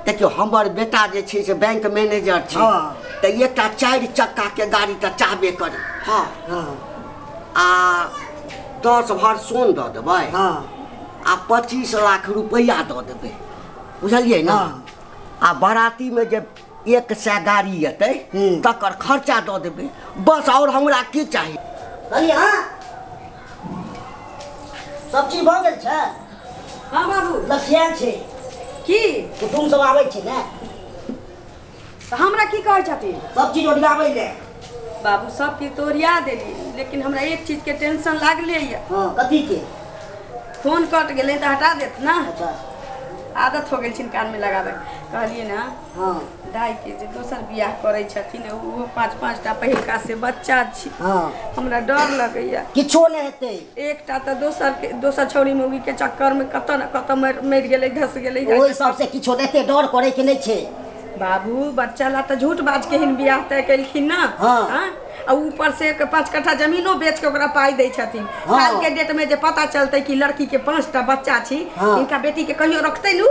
देखियौ हमर बेटा जे छै से बैंक मैनेजर छै तऽ एकटा 4 चक्का के गाड़ी तऽ चाहबे करी। हाँ आ 10 भर सोन दऽ देबै। हाँ आ 25 लाख रुपैआ दऽ देबै, बुझलियै ने। आ बाराती में जे 100 गाड़ी एतै तकर खर्चा दऽ देबै, बस। और हमरा की चाही? हाँ सब चीज भऽ गेल छै। हाँ बाबू लखियाल छै की कुटुम सब आबै छै ने, तऽ हमरा की कहै छथिन? सब चीज ओरियाबै ले बाबू, सब चीज तऽ ओरिया देली, लेकिन हमरा एक चीज के टेंशन लागले ये। हाँ कथी के? फोन कट गेलै तऽ हटा देत ना। अच्छा आदत हो गेल छिन कान में लगाबै। कहलिए ना हाँ दाई के जे दोसर बियाह करै छथिन ओहो 5-5 टा पहिलका से बच्चा छी। हाँ हमरा डर लगैया। किछो नहि हेतै। एकटा तऽ दोसर के दोसर छौरी मौगी के चक्कर में कतऽ न कतऽ मरि गेलै, धस गेलै। ओहि सबसे किछो नहि हेतै, डर करे के नहि छै बाबू। बच्चा ला तऽ झूठ बाज के हिन बियाह तय केलखिन ना। हाँ आ ऊपर से 5 कट्ठा जमीनो बेच के ओकरा पाई दै छथिन। काल के डेट में जे पता चलतै कि लड़की के 5 टा बच्चा छी, इनका बेटी के कहियो रखतै नु?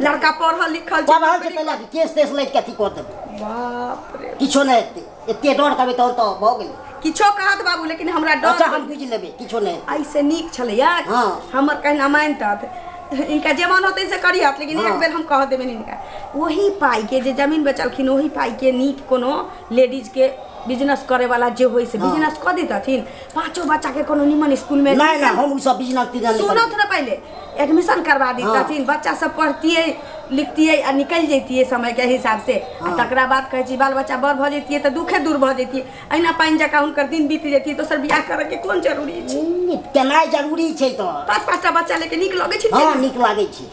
लड़का पढ़ल लिखल छै, पढ़ल छै, पहले केस तेस लड़ि के अथी कऽ देबै। बाप रे किछो नहि हेतै, एते डर करबै तहन तऽ भऽ गेलै। किछो कहत बाबू, लेकिन हमरा डर। अच्छा हम बुझि लेबै, किछो नहि। ऐसे नीक छलैया। हमर कहना मानितत, इनका जे मन होतै से करिहत, लेकिन एक बेर हम कह देबनि इनका वही पाई के जे जमीन बेचलखिन वही पाई के नीक कोनो लेडीज के बिजनेस करे वाला जे होई से बिजनेस कऽ देतथिन। 5 बच्चा के कोनो निमन स्कूल में नहीं नहीं, हम सब बिजनेस तिजनेस सुनत ना, पहले एडमिशन करवा देतथिन। बच्चा सब पढ़तियै लिखतियै आ निकल जैतियै समय के हिसाब से। आ तकरा बाद कहै छी बाल बच्चा बड़ भऽ जैतियै तऽ दुखे दूर भऽ जैतियै। अहिना पानि जकाँ हुनकर दिन बीत जैतियै। दोसर बियाह करे के कोन जरूरी छै? केनाइ जरूरी छै तऽ 5-5 टा बच्चा लेके नीक लगै छै। हाँ नीक लागै छै,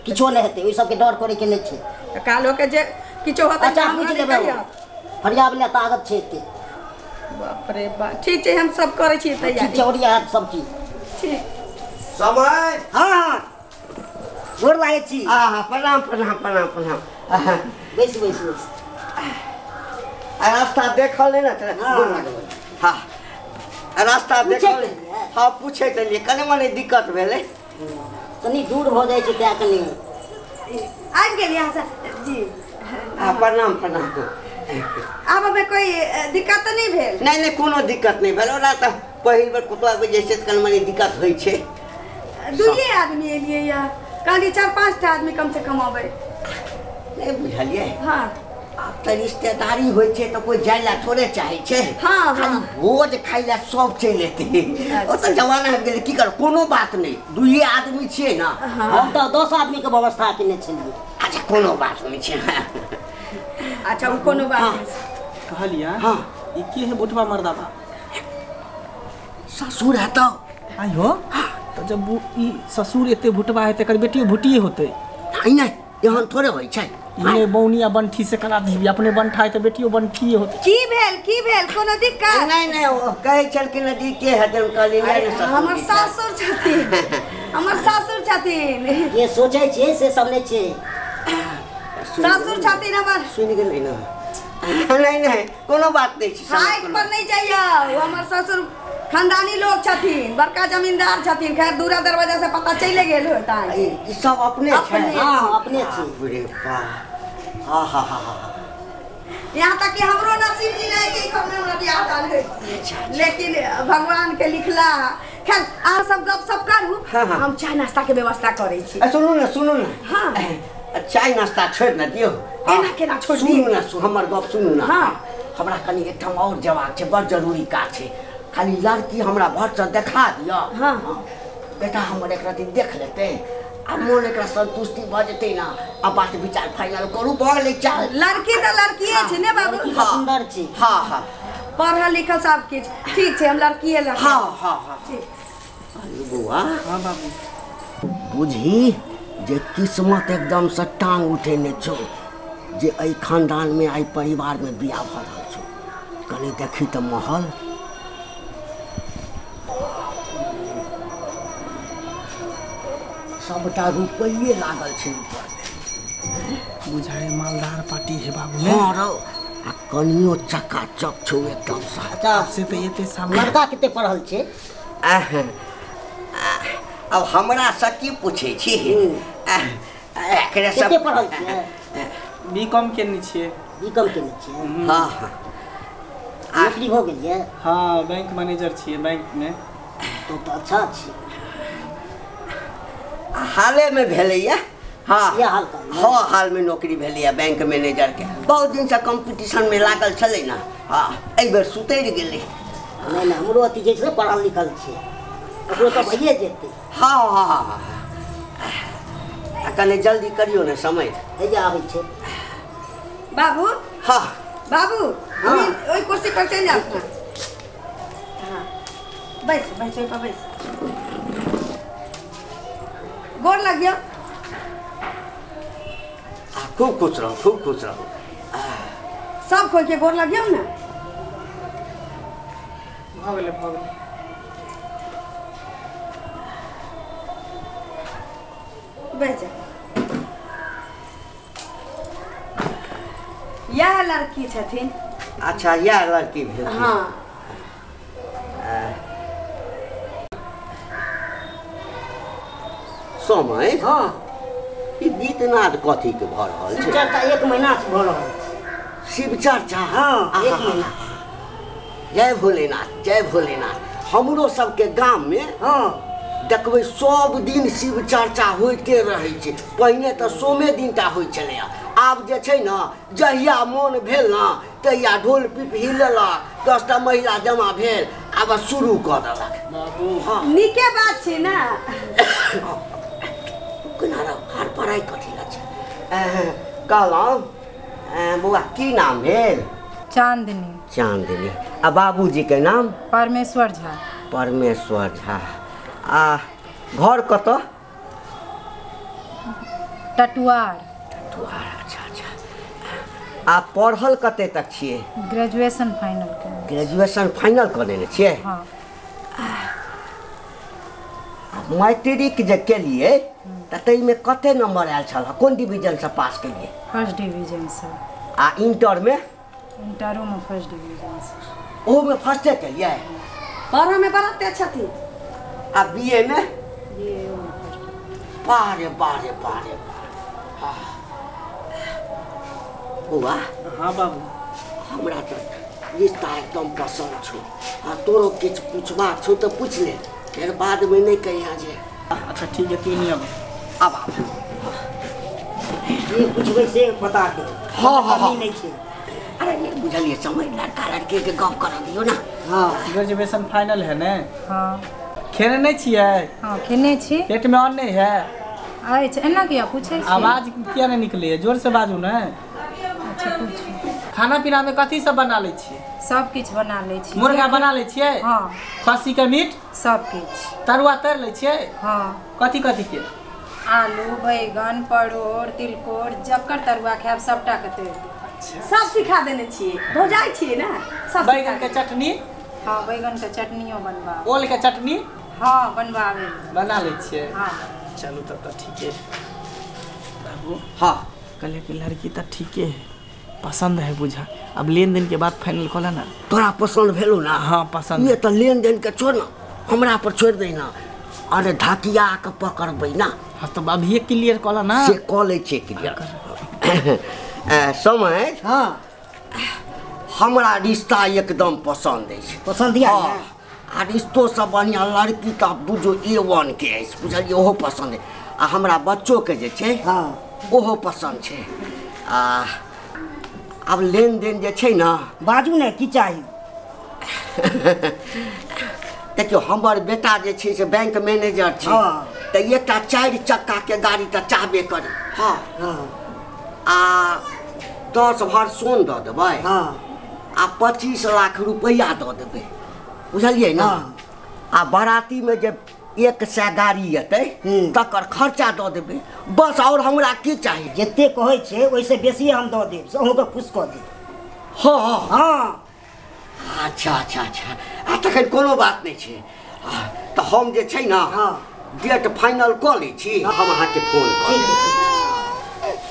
किछो नहि हेतै, ओहि सबके डर करे के नहि छै। तऽ काल्हो के जे किछो होतै। अच्छा बुझि लेबै, फरियाबले ताकत छै एते। बाप रे बाप, ठीक छै हम सब करै छियै तैयारी। ठीक छै, ओरिया सब चीज ठीक। समय हाँ हाँ गोर लागै छी। हाँ प्रणाम प्रणाम प्रणाम प्रणाम। बैस बैस बैस। आ रास्ता देखल नहि ने? गोर लागबै। हाँ रास्ता देखल। हाँ पूछे के लिए कने मने दिक्कत भेलै, कनी दूर भऽ जाइ छै तैं कनी। आबि गेलियै अहाँ सब जी। हाँ प्रणाम प्रणाम। आब हमें कोई दिक्कत तऽ नहि भेल? नहीं नहीं कोनो दिक्कत नहीं भेल। ओना तऽ पहिल बेर कतौ आबै जाइ छै तऽ कनी मनी दिक्कत होइ छै। 2 आदमी एलियै या कहलियै 4-5 टा आदमी कम से कम अबै। नहीं बुझलियै? हाँ आब तऽ रिश्तेदारी होइ छै तऽ कोइ जाइ लए थोड़े चाहै छै। हाँ खाली भोज खाइ लए सब चलि एतै। ओ तऽ जमाना आबि गेलै, की कर, कोनो बात नहि, 2 आदमी छियै ने। हम तऽ 10 आदमीके व्यवस्था केने छलियै। अच्छा कोनो बात नहि छै। अच्छा वो कोनो बात नहीं। कहलिया हाँ ई के है बुढ़वा मर्दाबा? ससुर है तो। आइयो तो जब ई ससुर एते भुटवा है तकर बेटियो भुटिए होते। नहीं नहीं एहन थोड़े होइ छै। ये बौनिया बंठी से करा दीबी, अपने बंठा है तो बेटियो बंठिए होते। की भेल की भेल कोनो दिक्कत? नहीं नहीं ओ कहै छलखिन जी के है हम कहलियै नहीं हमर सासुर छथिन, हमर सासुर छथिन। ये सोचै छै से सब नहि छै। सासुर छथिन हमर। सुनि गेलै ना? नहीं नहीं कोनो बात नहीं छै। हाइट पर नहीं जाइयो, हमर ससुर खानदानी लोग छथिन, बड़का जमींदार छथिन। खैर दूरा दरवाजा से पता चले गेल होता। ई सब अपने छै? हाँ अपने छै। अरे बाप, हा हा हा। यहाँ तक कि हमरो नसीब जी नहीं कि हमरा हमरा बियाह दान होइत, लेकिन भगवान के लिखला। खैर अहाँ सब गप सप करू, हम चाय नाश्ता के व्यवस्था करै छी। सुनू ना सुनू ना। हाँ चाय नाश्ता छोड़ि ने दियौ। एना केना छोड़ि दियौ? सुनू ना, हमर गप सुनू ना। हाँ हमरा कनि एकठाम और जयबाक छै, बड़ जरूरी काज छै। खाली लड़की हमरा भरसँ देखा दिअ। हाँ बेटा हमर एक रति देख लेतै आ मोन एकरा संतुष्टि भऽ जेतै ना। आ बात विचार फाइनल करू, भऽ गेलै चाल। लड़की तऽ लड़कीए छै ने बाबू? सुन्दर छै। हाँ हाँ पढ़ल लिखल सब किछु ठीक छै, हम लड़कीए लऽ। हाँ हाँ हाँ ठीक। अरे बौआ। हाँ बाबू बुझी जे किस्मत एकदम से टांग उठेने छौ जे एहि खानदान में एहि परिवार में बियाह भऽ रहल छौ। कनि देखी तऽ महल। सबटा रुपैये लागल छै ऊपर में। बुझाए मालदार पार्टी है बाबू। हाँ रौ, आ कनियो चकाचक छौ एकदम से। अच्छा से तऽ एते सामने। लड़का कते पढ़ल छै? अब हमरा से की पूछै छी? एकरे सब कते पढ़ल छियै? बीकॉम केने छियै। बीकॉम केने छियै? हाँ हाँ। नौकरी भऽ गेल ये? हाँ, बैंक मैनेजर छियै बैंक में। तो तऽ अच्छा छै। हाले में भेलैया। हाँ ये हाल का? हाँ, हाल में नौकरी भेलैया बैंक मैनेजर के। बहुत दिन से कंपटीशन में लागल छलै ना। हाँ, एहि बेर सुतरि गेलै। नहीं नहीं, हमरो अथी जे छै पढ़ल लिखल छै, ओकरो तऽ भइए जेतै। हाँ हाँ हाँ। आ कने जल्दी करियो ने, समय हे आबै छै। बाबू। हाँ बाबू, ओहि कुर्सी पर चलि जाउ ना। हाँ बैस बैस, ओहि पर बैस। गोर लगियो। खूब खुश रहो, खूब खुश रहो। सब कोई के गोर लगियो ना। भऽ गेलै, भऽ गेलै। बैठ जा। यह लड़की छथिन। अच्छा, यह लड़की भेल। हाँ। समय। हाँ, ई गीत नाद कथी के भऽ रहल छै? शिव चर्चा 1 महीना से भऽ रहल छै। शिव चर्चा? हाँ, 1 महीना। जय भोलेनाथ, जय भोलेनाथ। हमरो सबके गाम में हाँ देखबै सब दिन शिव चर्चा होइते रहै छै। पहिने तऽ सोमे दिन टा होइ छलैया, आब जे छै ने जहिया मोन भेल ने तहिया ढोल पिपही लेलक, 10टा महिला जमा भेल, आब शुरू कऽ देलक। बाबू। हाँ, नीके बात छै ना। केना हर पढ़ाइ कथी लए छै? कहलहुँ बौआ, की नाम भेल? चांदनी। चांदनी। आ बाबूजी के नाम? परमेश्वर झा। परमेश्वर झा। आ घर कतऽ? टटुआर। टटुआर, अच्छा अच्छा। आ पढ़ल कते तक छियै? ग्रेजुएशन फाइनल केने। ग्रेजुएशन फाइनल कऽ लेने छियै? हाँ। मैट्रिक जे केलियै तऽ ताहिमे कते नंबर आयल छल? कोन डिवीजन से पास केलियै? फर्स्ट डिवीजन से। आ इंटर में? इंटरो में फर्स्ट डिवीजन से। ओहोमे फर्स्टे केलियै? पढ़ऽ में बड़ा तेज छथिन। आ बीए में? बीए में फर्स्ट। बारे बारे बारे बारे। बौआ। हाँ बाबू। हमरा तऽ रिश्ता एकदम पसन्द छौ। आ तोरो किछु पूछबाक छौ तऽ पूछि ले, फेर बादमे नहि कहिया जे। अच्छा ठीक है, तू नहीं अब। आब आब जे पूछबै से बता दे। हाँ हाँ हाँ। नहीं छै। अरे नहीं बुझलिए, समय लड़का लड़की के गप करा दियो ना। हाँ। ग्रेजुएशन फाइनल है ने? हाँ। खेने नहीं छियै? हाँ खेने छी। पेट में अन्न नहीं है? अछि। एना किया पूछै छी? आवाज किया नहीं निकले है? जोर से बाजू ने। अच्छा पूछू। खाना पीना में कथी सब बना लै छियै? सब किछु बना लै छी। मुर्गा बना लै छियै? हाँ। खस्सी के मीट? सब किछु। तरुआ तर लै छियै? हाँ। कथी कथी के? आलू, बैगन, परोड़, तिलकोर, जकर तरुआ खायब सबटा के तोड़ि देब। सब सिखा देने छियै, भौजाइ छियै ने सब। बैगन के चटनी? हाँ, बैगन के चटनियो बनबा। ओल के चटनी? हाँ बनबाबे। बना लै छियै? हाँ। चलू तब तऽ ठीके। बाबू। हाँ। कहलियै कि लड़की तऽ ठीके है, पसंद है बुझा। अब लेन देन के बाद फाइनल कऽ ले ना। तोरा पसंद भेलो ना? हाँ पसंद। ये तऽ लेन देन के छोड़ ना, हमरा पर छोड़ दे ना। अरे धकिया के पकड़बै ना। हाँ तो अभी क्लियर कऽ ले ना। से कऽ लै छियै क्लियर। समय। हाँ। हमरा रिश्ता एकदम पसंद अछि। पसंद या? हाँ। आ रिश्तो सब बढ़िआँ, लड़की तऽ बुझो A1 के अछि, बुझलियै? ओहो पसंद अछि। आ हमरा बच्चोके जे छै हाँ ओहो पसंद छै। आ आब लेन देन जे छै ने। बाजू ने की चाही? देखियौ, हमर बेटा जे छै से बैंक मैनेजर छै। हाँ। तऽ एकटा 4 चक्का के गाड़ी तऽ चाहबे करी। हाँ हाँ। आ 10 भर सोन दऽ देबै। हाँ। आ 25 लाख रुपैआ दऽ देबै, बुझलियै ने? हाँ। आ बारातीमे जे 100 गाड़ी एतै तकर खर्चा दऽ देबै, बस। और हमरा की चाही? जते कहै छै ओहिसँ बेसी हम दऽ देब, से अहूँके खुश कऽ देब। हाँ हाँ। अच्छा अच्छा अच्छा। आ तखन कोनो बात नहि छै। तऽ हम जे छै ने हाँ डेट फाइनल कऽ लै छी, हम अहाँके फोन कऽ देब।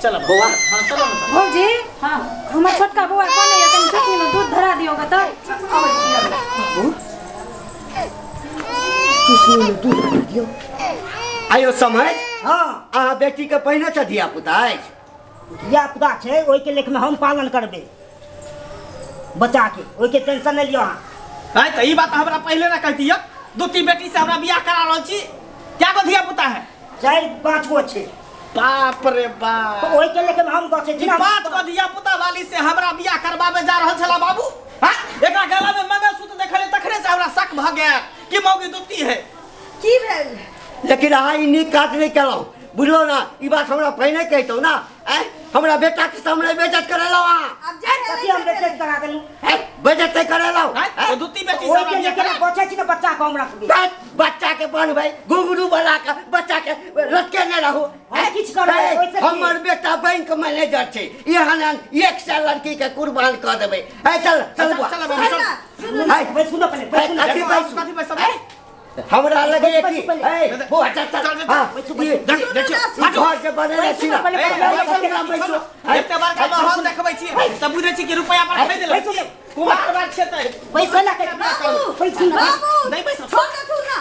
चलो बौआ। हाँ चलो ना। भौजी। हाँ। हमर छोटका बौआ कोने या कनि चटनी में दूध धरा दियौ ग तऽ। अबै छी हम। बाबू, चुसनी में दूध धरा दियौ। आयो समझ। हां अहाँ बेटी के पहिने से धिया पुता अछि। धिया पुता छै ओइ के लेख में हम पालन करबै बच्चा के, ओइ के टेंशन नै लियो अहाँ। आय त ई बात हमरा पहिले ना कहती यौ, दू तीन बेटी से हमरा बियाह करा रहल छी, क्या गो धिया पुता है? 4-5 गो छै। बाप रे बाप, तो ओइ के लेके हम गछै छी ना। 5 गो धिया पुता वाली से हमरा बियाह करबावे जा रहल छला बाबू। हां एकरा गला में मंगलसूत्र देखले तखने से हमरा शक भ गया कि मौगी दुत्ती है। की भेल? लेकिन अहाँ ई नीक काज नहीं केलहुँ, बुझलो ना? ई बात हमरा पहिने कहितौ ना। आँय हमरा बेटा के सामने बेइज्जत करेलहुँ अहाँ। अब जे कथी हम बेइज्जत करा देलहुँ? बेइज्जत नहीं करेलहुँ। तो दुत्ती बेटी से हमरा बियाह करा बचै छी त बच्चा के हम रखबै। बच्चा के बनबै घुंघरू बना के बच्चा के लटकेने रहू। किछु करबै? हमर बेटा बैंक मैनेजर छै, एहन एहन 100 लड़की के कुर्बान कऽ देबै। चल चल चल बैसू ना पहिले, बैसू ना। हमरा लगे कि ए बो चल चल देखियो घर के बनेने छी ना, बैसू। एते बड़का माहौल देखबै छी त बुझै छी कि रुपया पर खरीद लेबै। कुमार बात छै त पैसा ना के बैसू ना, नहीं बैसू, छोड़ दे ना,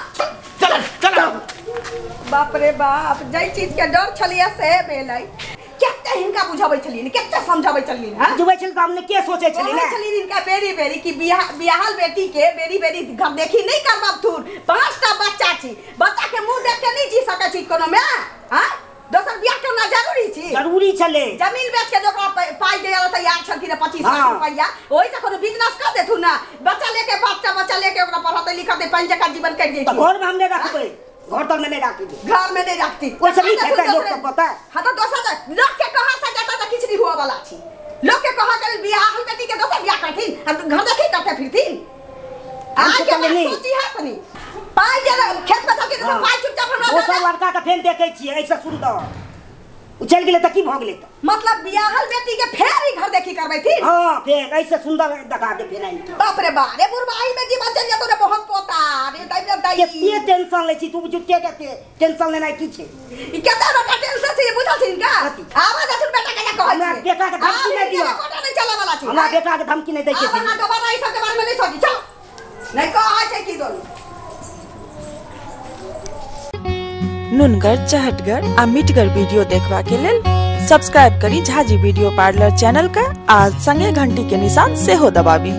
चल चल। बाप रे बाप, जै चीज के डर छलियै से भेलै। कते हिनका बुझाबै छलियै, कते समझाबै छलियै। हां बुझबै छल त हमने के सोचै छलियै ना? छलियै हिनका बेरी बेरी कि बियाहल बेटी के बेरी बेरी घर देखी नहीं करबाब। 5टा बच्चा छी, बच्चा के मुंह देख के नहीं जी सकै छी कोनो में। हां दोसर बियाह करना जरूरी छी? जरूरी छले। जमीन बेच के ओकरा पाई दे वाला तैयार छलखिन 25 लाख रुपया, ओहि से कोनो बिजनेस कर देथु ना। बच्चा लेके बच्चा बच्चा लेके ओकरा पढ़ाते लिखाते पाँच जगह जीवन कट जैती। घर में हम नहीं रखबै, घर तर में नहीं रखती, घर में नहीं रखती। ओइ सब नहीं खेतै लोग सब पता। हां तो दोसर लोग के कहा से जाता त किछ नहीं हुआ वाला छी। लोग के कहा के बियाह बेटी के दोसर बियाह करथिन आ घर देखी करते फिरथिन। आज के बात सोची है तनी पाई जे खेत में चलके तो पाई चुपचाप हमरा ओ सब लड़का के फेन देखै छियै ऐसे सुंदर उ चल गेलै त की भ गेलै? मतलब बियाहल बेटी के फेर ही घर देखी करबैथिन? हां फेर ऐसे सुंदर देखा दे फेर आइन। बाप रे बाप रे बुढ़बाई में जीवन चल जतो रे बहुत पोता रे दाई रे दाई। केते टेंशन लै छी तू जुटे केते टेंशन लेनाइ की छै? ई केते बड़का टेंशन छै बुझल छिन का? आवा देखुन बेटा के कहै हमरा बेटा के धमकी नै दियो, कोटा नै चला वाला छी। हमरा बेटा के धमकी नै दै के छै। आब दोबारा ई सब के बारे में नै सोची, चल नै कहै छै की दोनू। नुनगर चहटगर आ मिठगर वीडियो देखबा के लेल सब्सक्राइब करी झाजी वीडियो पार्लर चैनल का आ संगे घंटी के निशान सेहो दबाबी।